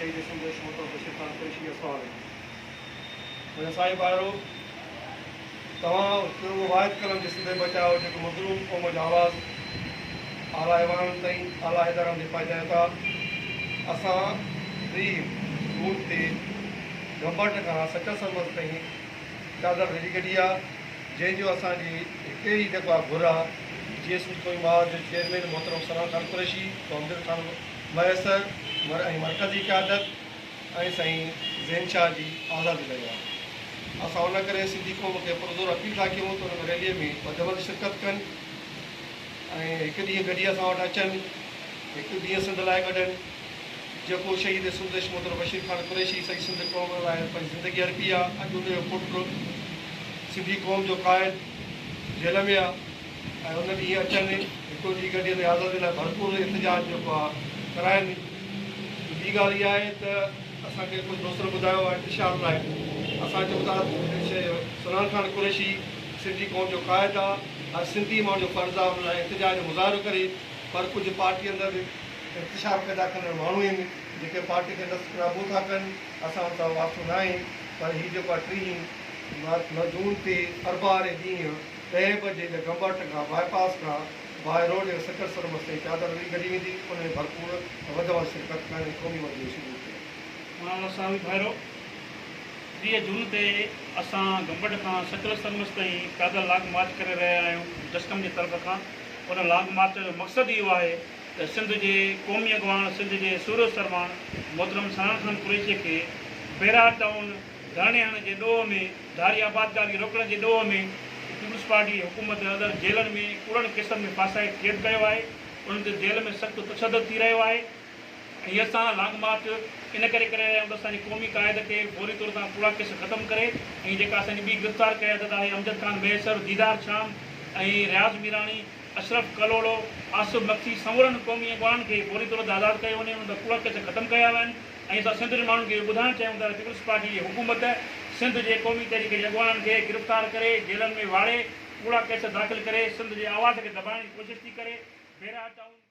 شهيد سنڌ محترم بشير خان قريشي جا سوال آهن. منهنجا سائين ڀائرو! توهان هڪ اهو واحد قلم جي سنڌ بچايو جيڪو مظلوم قوم جو آواز اعليٰ ايوانن تائين اعليٰ ادارن تائين پهچايو ٿا. اسان 30 جون تي گمبٽ کان سچل سرمست تائين چادر ريلي ڪڍي آ جنهن جو اسان جي هڪ ئي جيڪو آ گهر آ جيئي سنڌ قومي محاذ جو چيئرمين محترم سلمان خان قريشي، امجد خان مهيسر ۽ مرڪزي قيادت ۽ سائين زين شاهه جي آزادي لاء آ. اسان ان ڪري سنڌي قوم کي پرزور اپيل ٿا ڪيون ته ان ريلي ۾ وڌ ۾ وڌ شرڪت ڪن ۽ هڪ ڏينهن گڏي اسان وٽ اچن، هڪ ڏينهن سنڌ لاء ڪڍن. جيڪو شهيد سنڌ محترم بشير خان قريشي سڄي سنڌ قوم لاء پنهنجي زندگي ارپي آ، اڄ ان جو پٽ سنڌي قوم جو قائد جيل ۾ آ ۽ ان ڏينهن اچن هڪڙو ڏينهن ڪڍي ان جي آزادي لاء ڀرپور احتجاج جيڪو آ ڪرائن. ٻي ڳالهه اها آهي ته اسان کي ڪجهه دوستن ٻڌايو آهي انتشار لاء اسان چئون ٿا سلمان خان قريشي سنڌي قوم جو قائد آ هر سنڌي ماڻهو جو فرض آ ان لاء احتجاج جو مظاهرو ڪري پر ڪجهه پارٽي اندر انتشار پيدا ڪندڙ ماڻهو آهن جيڪي پارٽي کي نست نابود ٿا ڪن اسان ان سان واسطو ناهي پر هي جيڪو آ ٽيهين جون تي اربع واري ڏينهن ڏهين بجي گمبٽ کان باء پاس کان باء روڊ ۽ سچل سرمست تائين پيادل ريلي ڪڍي ويندي، ان ۾ ڀرپور ۽ وڌ وڌ شرڪت ڪرڻ ۽ قومي وفد جو شمول ڪيو. مولانا صاحب ڀائرو! 30 جون تي اسان گمبٽ کان سچل سرمست تائين پيادل لانگ مارچ ڪري رهيا آهيون جسقم جي طرف کان. ان لانگ مارچ جو مقصد اهو آهي ته سنڌ جي قومي اڳواڻ سنڌ جي سورهيه سرواڻ محترم سنان خان قريشي کي بيرا ٽائون ڌرڻي هڻڻ جي ڏوهه ۾ ڌاري آبادگار کي روڪڻ جي ڏوهه ۾ پيپلز پارٽي حڪومت اندر جيلن ۾ ڪوڙن ڪيسن ۾ ڦاسائي قيد ڪيو آهي انهن تي جيل ۾ سخت تشدد ٿي رهيو آهي ۽ اسان لانگ مارچ ان ڪري ڪري رهيا آهيون ته اسان جي قومي قائد کي فوري طور تان ڪوڙا ڪيس ختم ڪري ۽ جيڪا اسان جي ٻي گرفتار قيادت آهي امجد خان مهيسر، ديدار شام ۽ رياض ميراڻي، اشرف ڪلهوڙو، آصف مگسي سمورن قومي اڳواڻن کي فوري طور تي آزاد ڪيو وڃي انهن تان ڪوڙا ڪيس ختم ڪيا وڃن. ۽ اسان سنڌ جي ماڻهن کي اهو ٻڌائڻ چاهيون ٿا ته پيپلز پارٽي جي حڪومت سنڌ جي قومي تحريڪ جي اڳواڻن کي گرفتار ڪري جيلن ۾ واڙي ڪوڙا ڪيس داخل ڪري سنڌ جي آواز کي دٻائڻ جي ڪوشش ٿي ڪري. بيرا ٽائون.